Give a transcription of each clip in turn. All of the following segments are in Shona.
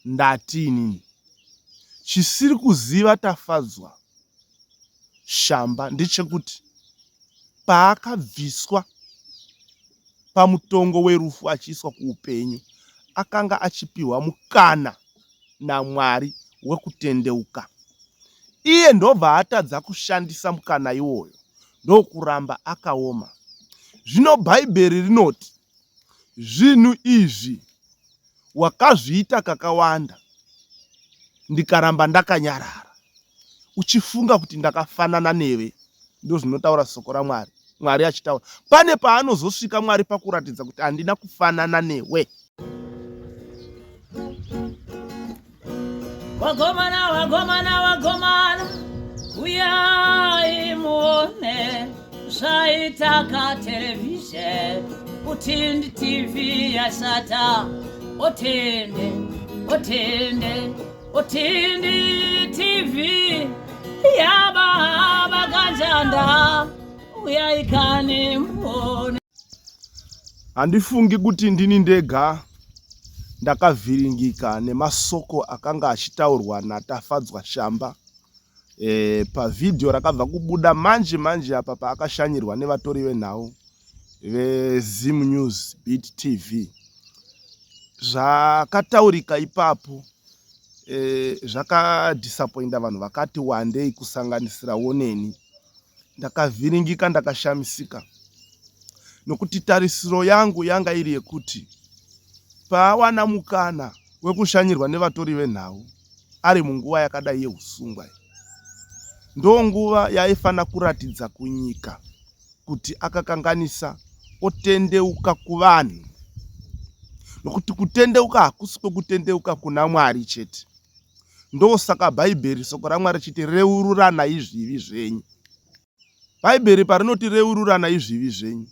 Ndati inini chisiri kuziva Tafadzwa Shamba ndechekuti paakabviswa pamutongo werufu achiiswa kuupenyu akanga achipiwa mukana naMwari wekutendeuka. Iye ndobva atadza kushandisa mukana iwoyo ndokuramba akaoma. Zvino Bhaibheri rinoti zvinhu izvi wakazviita kakawanda ndikaramba ndakanyarara uchifunga kuti ndakafanana newe. Ndozvinotaura soko raMwari. Mwari achitaura. Pane paanozosvika Mwari pakuratidza kuti handina kufanana newe. Wagomana, wagomana, wagomana, uyai muone zvaita katerevhizheni utindi TV yashata otende otende otindi TV yababa kanjanda uyai kani muone. Handifungi kuti ndini ndega ndakavhiringika nemasoko akanga achitaurwa naTafadzwa Shamba e, pavhidhiyo rakabva kubuda manje manje apa paakashanyirwa nevatori venhau veZim News Beat TV. Zvakataurika ipapo e, zvakadhisapoinda vanhu vakati wandei kusanganisirawo neni. Ndakavhiringika ndakashamisika nokuti tarisiro yangu yanga iri yekuti paawana mukana wekushanyirwa nevatori venhau ari munguva yakadai yeusungwa iyi, ndonguva yaaifanira kuratidza kunyika kuti akakanganisa otendeuka kuvanhu, nokuti kutendeuka hakusi kwekutendeuka kuna Mwari chete. Ndosaka Bhaibheri soko raMwari richiti reururanai zvivi zvenyu. Bhaibheri parinoti reururanai zvivi zvenyu,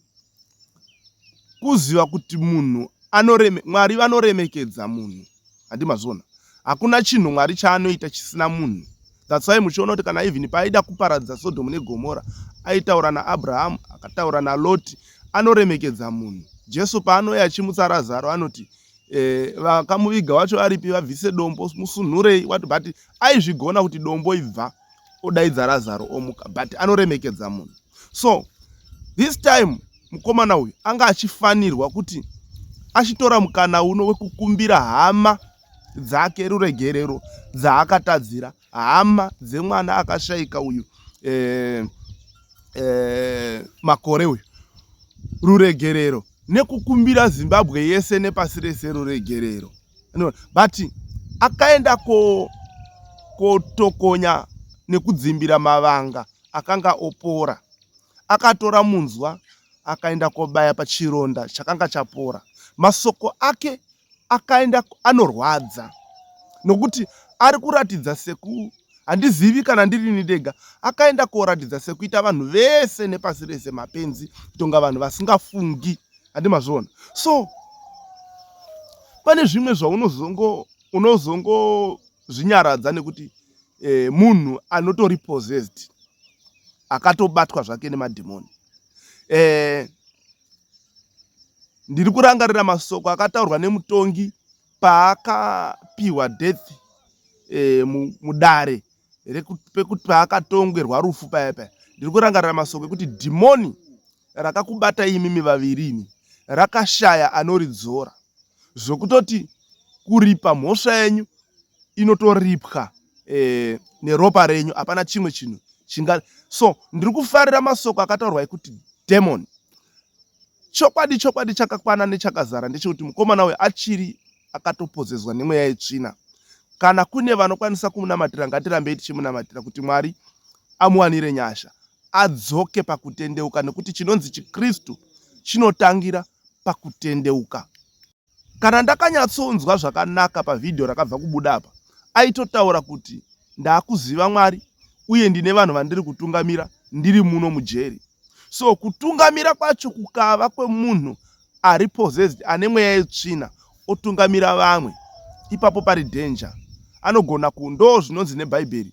kuziva kuti munhu anoreme, Mwari vanoremekedza munhu. Handi mazviona? Hakuna chinhu Mwari chaanoita chisina munhu. That's why muchiona kuti kana even paaida kuparadza Sodom neGomora, aitaura naAbraham, akataura naLoti, anoremekedza munhu. Jesu paanouya achimutsa Razaro anoti eh, vakamuviga wacho varipi vabvise dombo musunhurei what but aizvigona kuti dombo ibva odaidza Razaro omuka but anoremekedza munhu. So this time mukomana uyu anga achifanirwa kuti achitora mukana uno wekukumbira hama dzake ruregerero dzaakatadzira hama dzemwana akashaika uyu eh, eh, makore uyu ruregerero nekukumbira Zimbabwe yese nepasi rese ruregerero. But akaenda kotokonya nekudzimbira mavanga akanga opora. Akatora munzwa akaenda kobaya pachironda chakanga chapora. Masoko ake akaenda anorwadza nokuti ari kuratidza seku handizivi kana ndirini ndega akaenda koratidza sekuita vanhu vese nepasi rese mapenzi kutonga vanhu vasingafungi handi mazviona so pane zvimwe zvaunozongo unozongozvinyaradza nekuti eh, munhu anotori possessed akatobatwa zvake nemadhimoni eh, ndiri kurangarira masoko akataurwa nemutongi paakapiwa death e, mudare pekuti paakatongerwa rufu paya paya ndiri kurangarira masoko ekuti dhimoni rakakubata imimi vaviri imi rakashaya anoridzora zvokutoti kuripa mhosva yenyu inotoripwa e, neropa renyu hapana chimwe chinhu chinga so ndiri kufarira masoko akataurwa ekuti demon Chokwadi chokwadi chakakwana nechakazara ndechekuti mukomana uyu achiri akatopozezwa nemweya yetsvina. Kana kune vanokwanisa kumunamatira ngatirambei tichimunamatira kuti Mwari amuwanire nyasha adzoke pakutendeuka nekuti chinonzi chiKristu chinotangira pakutendeuka. Kana ndakanyatsonzwa zvakanaka pavhidhiyo rakabva kubuda apa, aitotaura kuti ndakuziva Mwari uye ndine vanhu vandiri kutungamira ndiri muno mujeri. So kutungamira kwacho kukava kwemunhu ari possessed ane mweya yetsvina otungamira vamwe, ipapo pari danger. Anogona ku ndo zvinonzi neBhaibheri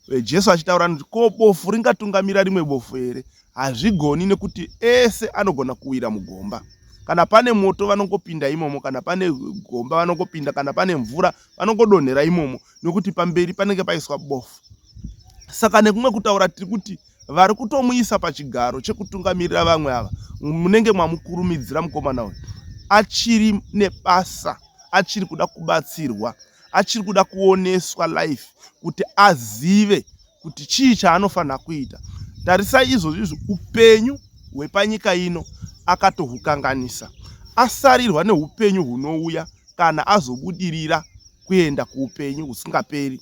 eh, Jesu achitaura anoti ko bofu ringatungamira rimwe bofu here? Hazvigoni nekuti ese anogona kuwira mugomba. Kana pane moto vanongopinda imomo, kana pane gomba vanongopinda, kana pane mvura vanongodonhera imomo, nekuti pamberi panenge paiswa bofu. Saka nekumwe kutaura tiri kuti vari kutomuisa pachigaro chekutungamirira vamwe ava, munenge mamukurumidzira mukomana uyu. Achiri nebasa, achiri kuda kubatsirwa, achiri kuda kuoneswa life kuti azive kuti chii chaanofanira kuita. Tarisai izvozvi izvi, upenyu hwepanyika ino akatohukanganisa, asarirwa neupenyu hunouya kana azobudirira kuenda kuupenyu husingaperi.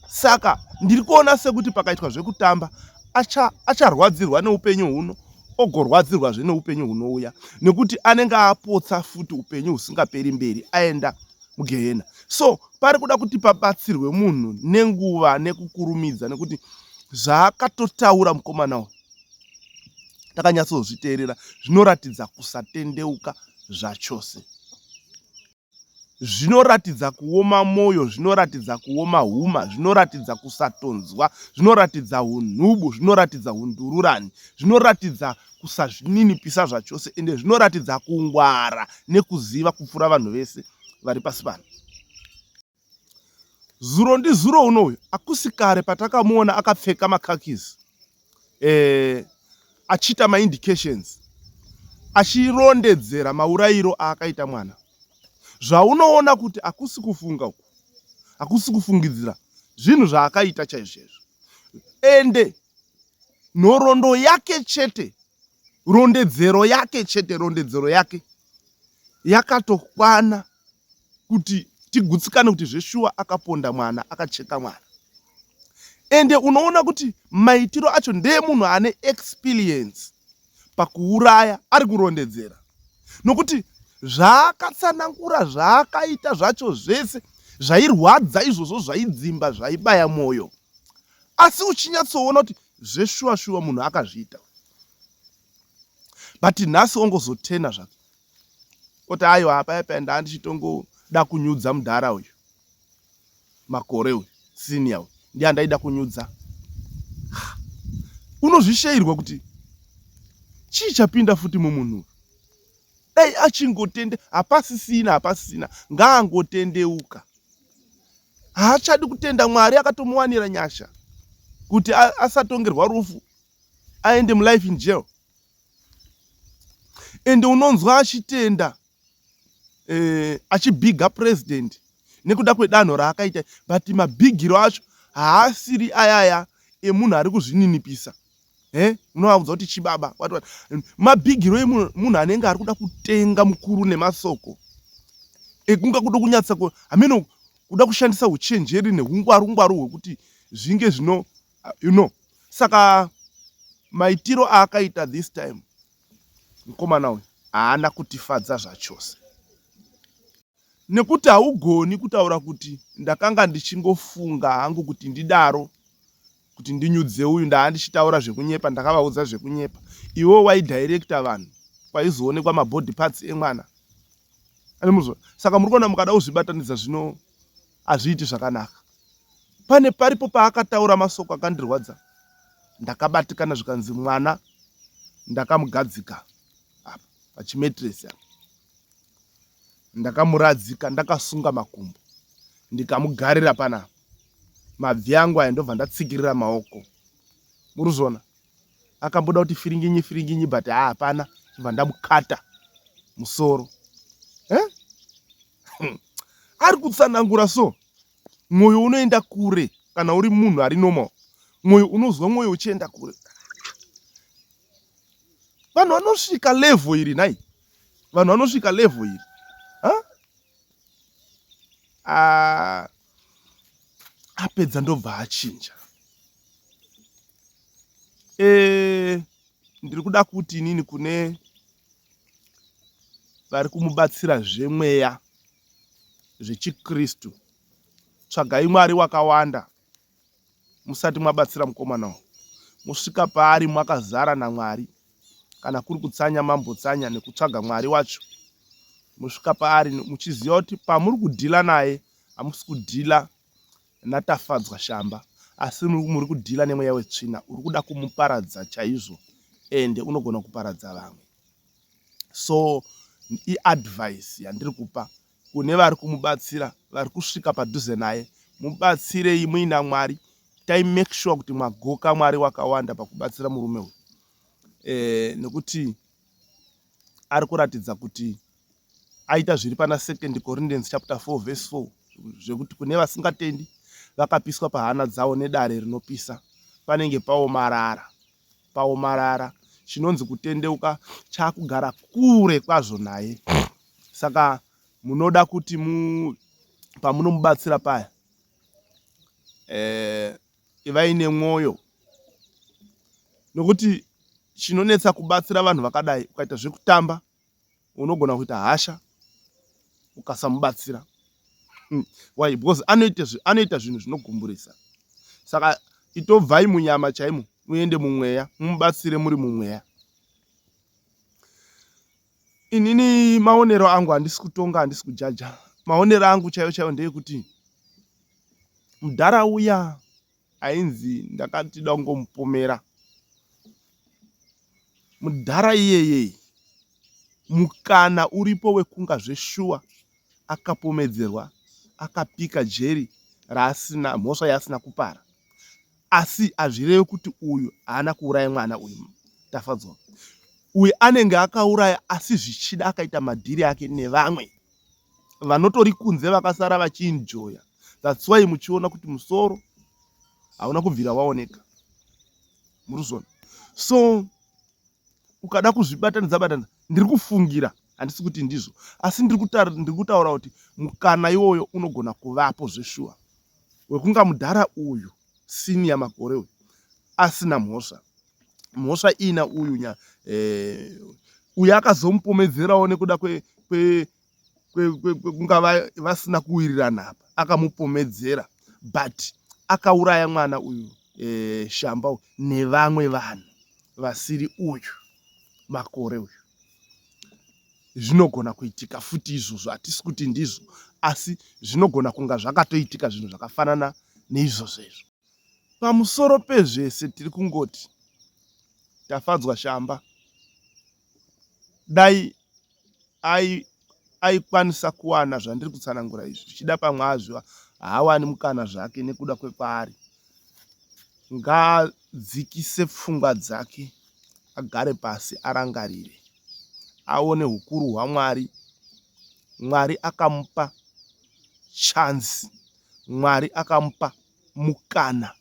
Saka ndiri kuona sekuti pakaitwa zvekutamba acharwadzirwa neupenyu huno, ogorwadzirwazve neupenyu hunouya, nekuti anenge apotsa futi upenyu husingaperi mberi aenda mugehena. So pari kuda kuti pabatsirwe munhu nenguva nekukurumidza, nekuti zvaakatotaura mukomana uyu takanyatsozviteerera zvinoratidza kusatendeuka zvachose, zvinoratidza kuoma mwoyo, zvinoratidza kuoma huma, zvinoratidza kusatonzwa, zvinoratidza unhubu, zvinoratidza undururani, zvinoratidza kusazvininipisa zvachose, ende zvinoratidza kungwara nekuziva kupfuura vanhu vese vari pasi pano. Zuro ndizuro unoyu, akusi kare patakamuona akapfeka makakis, achiita maindications, achirondedzera maurayiro aakaita mwana. Zvaunoona kuti akusi kufunga uku, akusi kufungidzira, zvinhu zvaakaita chaizvo. Ende nhoroondo yake chete, rondedzero yake chete, rondedzero yake yakatokwana kuti tigutsikane kuti zveshuwa akaponda mwana, akacheka mwana. Ende unoona kuti maitiro acho ndeemunhu ane experience pakuuraya ari kurondedzera, nokuti zvaakatsanangura zvaakaita zvacho zvese zvairwadza izvozvo, zvaidzimba, zvaibaya mwoyo, asi uchinyatsoona kuti zveshuwa shuwa munhu akazviita. But nhasi ongozotena zvake oti aiwa, apa apa ndaa ndichitongoda kunyudza mudhara uyu, Makore uyu, senior uyu, ndiye andaida kunyudza. Unozvishayirwa kuti chii chapinda futi mumunhu uyu. Dai achingotende, hapasisina, hapasisina, ngaangotendeuka. Haachadi kutenda Mwari akatomuwanira nyasha kuti asatongerwa rufu, aende mulife in jail. Ende unonzwa achitenda, achibhiga president nekuda kwedanho raakaita, but mabhigiro acho haasiri ayaya emunhu ari kuzvininipisa. Unovaudza kuti chibaba what, what. Mabhigiro emunhu anenge ari kuda kutenga mukuru nemasoko ekunga kuda kunyatsa hameno kuda kushandisa uchenjeri neungwaru ngwaru hwekuti zvinge zvino you know. Saka maitiro aakaita this time mukomana uyu haana kutifadza zvachose, nekuti haugoni kutaura kuti ndakanga ndichingofunga hangu kuti ndidaro kuti ndinyudze uyu, ndaa ndichitaura zvekunyepa, ndakavaudza zvekunyepa. Iwe waidirecta vanhu kwaizoonekwa mabody parts emwana. Saka muri kuona mukada kuzvibatanidza zvino hazviiti zvakanaka. Pane paripo paakataura masoko akandirwadza, ndakabatikana, zvikanzi mwana ndakamugadzika apa pachimattress apa, ndakamuradzika ndakasunga makumbo, ndikamugarira panapa, mabvi angu aya ndobva ndatsikirira maoko. Muri kuzviona, akamboda kuti firinginyi firinginyi, but haa hapana, chibva ndamukata musoro. Ari kutsanangura so mwoyo unoenda kure. Kana uri munhu ari normal, mwoyo unozwa mwoyo uchienda kure. Vanhu vanosvika level iri nhai, vanhu vanosvika level iri. Ah, apedza ndobva achinja. Ndiri kuda kuti inini kune vari kumubatsira zvemweya zvechikristu, tsvagai Mwari wakawanda musati mwabatsira mukomana uyu. Musvika paari mwakazara naMwari, kana kuri kutsanya mambotsanya nekutsvaga Mwari wacho, musvika paari muchiziva kuti pamuri kudhila naye hamusi kudhila naTafadzwa Shamba, asi muri kudhila nemweya wetsvina uri kuda kumuparadza chaizvo, ende unogona kuparadza vamwe. So Iadvice yandiri kupa kune vari kumubatsira, vari kusvika padhuze naye, mubatsirei muina Mwari. Tai make sure kuti magoka Mwari wakawanda pakubatsira murume uyu e, nekuti ari kuratidza kuti aita zviri pana Second Corinthians chapter 4 verse 4 zvekuti kune vasingatendi vakapiswa pahana dzavo nedare rinopisa panenge paomarara paomarara chinonzi kutendeuka chakugara kure kwazvo naye saka munoda kuti mu pamunomubatsira paya eh, ivai nemwoyo nokuti chinonetsa kubatsira vanhu vakadai ukaita zvekutamba unogona kuita hasha ukasamubatsira hmm. Why? Because anoita anoita zvinhu zvinogumburisa. Saka itobvai munyama chaimo muende mumweya mumubatsire muri mumweya. Inini maonero angu, handisi kutonga, handisi kujaja. Maonero angu chaiyo chaiyo ndeyekuti mudhara uya ainzi ndakati da kungomupomera mudhara iyeyei, mukana uripo wekunga zveshuwa akapomedzerwa akapika jeri raasina mhosva yaasina kupara, asi hazvirevi kuti uyu haana kuuraya mwana uyu. Tafadzwa uyu anenge akauraya, asi zvichida akaita madhiri ake nevamwe vanotori kunze vakasara vachienjoya. That's why muchiona kuti musoro hauna kubvira waoneka muruzona. So ukada kuzvibatanidza batanidza, ndiri kufungira, handisi kuti ndizvo, asi ndiri kutaura kuti mukana iwoyo unogona kuvapo zveshuwa wekunga mudhara uyu senior Makore uyu asina mhosva. Mhosva ina uyu nya eh, uyu akazomupomedzerawo nekuda kwekunga vasina kuwirirana apa, akamupomedzera, but akauraya mwana uyu eh, Shamba uyu nevamwe vanhu vasiri uyu Makore uyu. Zvinogona kuitika futi izvozvo, hatisi kuti ndizvo, asi zvinogona kunga zvakatoitika zvinhu zvakafanana neizvozvo izvo. Pamusoro pezvese tiri kungoti Tafadzwa Shamba dai aikwanisa kuwana zvandiri kutsanangura izvi, zvichida pamwe azviwa haawani mukana zvake nekuda kwekwaari. Ngaadzikise pfungwa dzake, agare pasi arangarire, aone hukuru hwaMwari. Mwari akamupa chance, Mwari akamupa mukana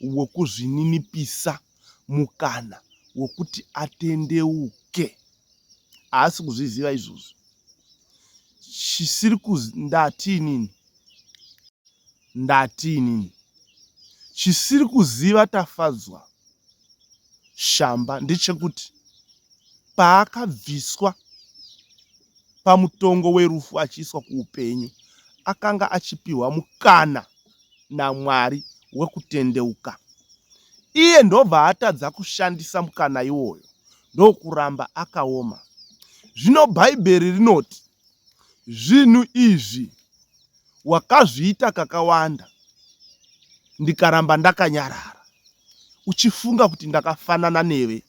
wekuzvininipisa, mukana wekuti atendeuke. Haasi kuzviziva izvozvo. Chisiri ndati inini, ndati inini chisiri kuziva Tafadzwa Shamba ndechekuti paakabviswa pamutongo werufu achiiswa kuupenyu, akanga achipiwa mukana naMwari wekutendeuka. Iye ndobva atadza kushandisa mukana iwoyo ndokuramba akaoma. Zvino Bhaibheri rinoti zvinhu izvi wakazviita kakawanda ndikaramba ndakanyarara uchifunga kuti ndakafanana newe.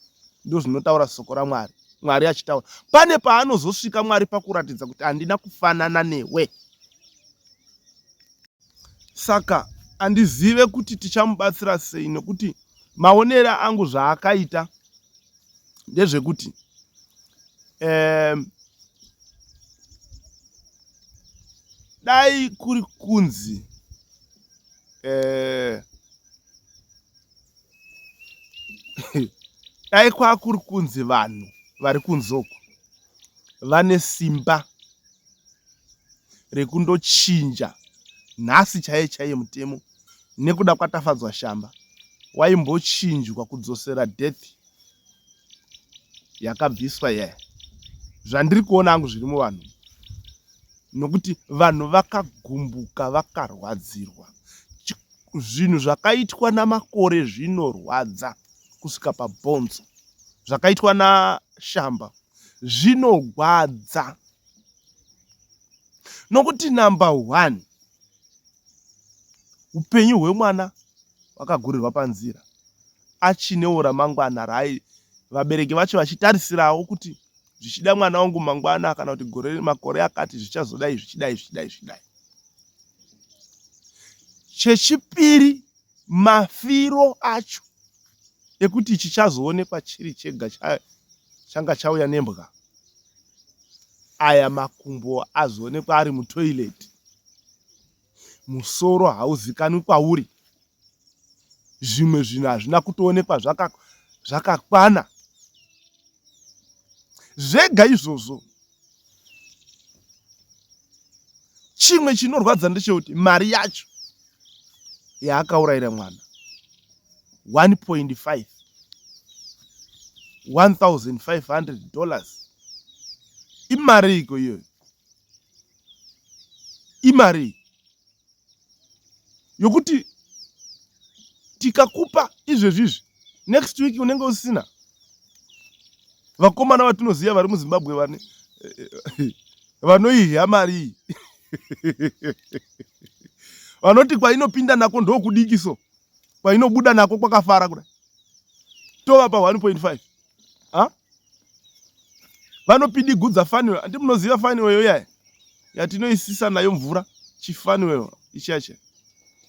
Ndozvinotaura soko raMwari. Mwari achitaura pane paanozosvika Mwari pakuratidza kuti handina kufanana newe. Saka handizive kuti tichamubatsira sei, nekuti maonero angu zvaakaita ndezvekuti dai kuri kunzi dai kwakuri kunzi vanhu vari kunze uku vane simba rekundochinja nhasi chaiye chaiye mutemo nekuda kwaTafadzwa Shamba waimbochinjwa kudzosera death yakabviswa iyaya. Zvandiri kuona hangu zviri muvanhu, nokuti vanhu vakagumbuka, vakarwadzirwa. Zvinhu zvakaitwa naMakore zvinorwadza kusvika pabhonzo. Zvakaitwa naShamba zvinogwadza, nokuti number one, upenyu hwemwana hwakagurirwa panzira, achinewo ramangwana raai vabereki vacho vachitarisirawo kuti Zvichida mwana wangu mangwana kana kuti gore makore akati zvichazodai zvichidai zvichidai zvichidai. Chechipiri mafiro acho ekuti chichazoonekwa chiri chega changa chauya nembwa aya makumbo azoonekwa ari mutoilet musoro hauzikanwi kwauri zvimwe zvinhu hazvina kutoonekwa zvakakwana zvega izvozvo chimwe chinorwadza ndechekuti mari yacho yaakaurayira mwana 1.5 1500 dollars imari iko iyoyo imari yokuti tikakupa izvezvi izvi next week unenge usina vakomana vatinoziva vari muzimbabwe vane vanoidya mari iyi vanoti kwainopinda nako ndokudiki so kwainobuda nako kwakafara kudai tovapa 1.5 ha vanopidigudza faniwe andi munoziva faniwe yoyaya yatinoisisa nayo mvura chifaniwe ichacha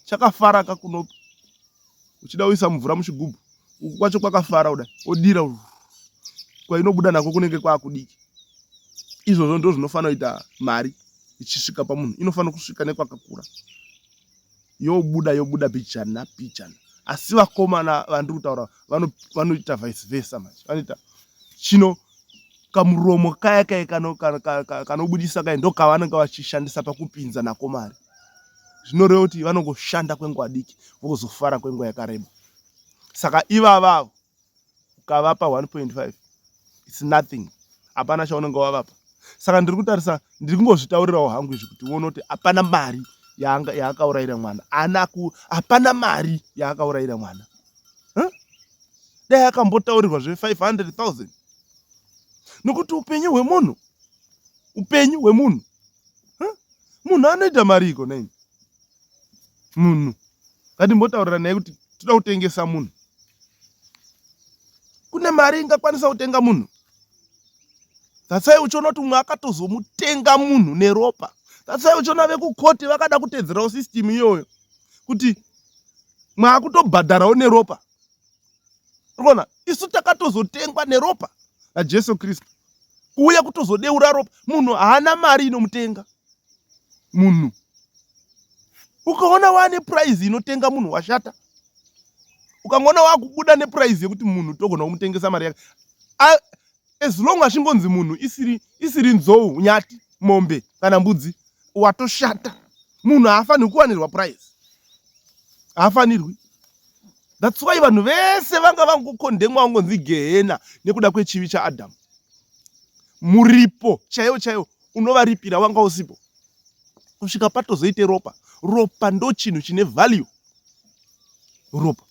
chakafara kakuno uchida kuisa mvura muchigubhu uku kwacho kwakafara kudai odira kwainobuda nako kunenge kwakudiki izvozvo ndo zvinofanira kuita mari ichisvika pamunhu inofanira kusvika nekwakakura yobuda yobuda bijana bijana asi vakomana vandiri kutaura vanoita vice versa manje vanoita chino kamuromo kaya kaya kanobudisa kaya ndokavanenge vachishandisa pakupinza nako mari zvinoreva kuti vanongoshanda kwenguva diki vozofara kwenguva yakareba saka ivavavo ukavapa 1.5 its nothing hapana chaunenge wavapa saka ndiri kutarisa ndiri kungozvitaurirawo hangu izvi kuti uone kuti hapana mari yaakaurayira mwana anaku hapana mari yaakaurayira mwana dai akambotaurirwa zve 500 000 nokuti upenyu hwemunhu upenyu hwemunhu munhu anoita mari iko naini munhu ngatimbotaurira naye kuti toda kutengesa munhu kune mari ingakwanisa kutenga munhu that's why uchiona kuti umwe akatozomutenga munhu neropa that's why uchiona vekukoti vakada kutedzerawo system iyoyo kuti maakutobhadharawo neropa urikuona isu takatozotengwa neropa rajesu kristu kuuya kutozodeura ropa munhu haana mari inomutenga munhu ukaona waane prize inotenga munhu washata ukangoona wakubuda neprize yekuti munhu togona kumutengesa mari yake as long achingonzi munhu isiri, isiri nzou nyati mombe kana mbudzi watoshata munhu haafanirwi kuwanirwa prize haafanirwi thats why vanhu vese vanga vangokondemwa vangonzi gehena nekuda kwechivi chaadhamu muripo chaiwo chaiwo unovaripira wanga usipo kusvika patozoite ropa ropa ndo chinhu chine value ropa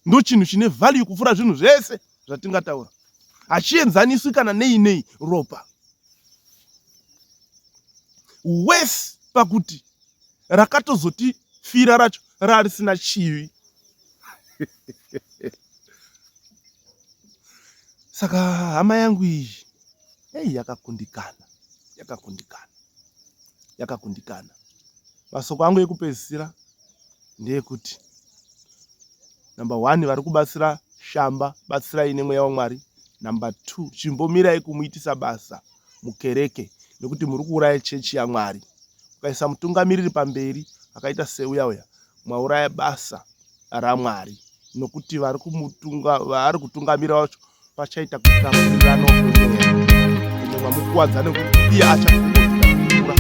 ndo chinhu chine value kupfuura zvinhu zvese zvatingataura hachienzaniswi kana nei nei ropa wese pakuti rakatozotifira racho rarisina chivi saka hama yangu iyi ei yakakundikana yakakundikana yakakundikana masoko angu ekupedzisira ndeyekuti number one vari kubatsira shamba batsirai nemweya wamwari number two chimbomirai kumuitisa basa mukereke nekuti muri kuuraya chechi yamwari ukaisa mutungamiriri pamberi akaita seuya uya mwauraya basa raMwari nokuti vari kumutunga vaari kutungamira vacho pachaita kutapurirana kwemweya ende mwamukuvadza nekuti iye achakuura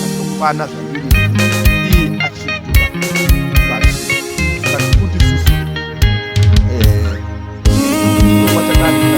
atokwana zvandiri iye achikubatsira saka tikuti susu eh, kwatakati.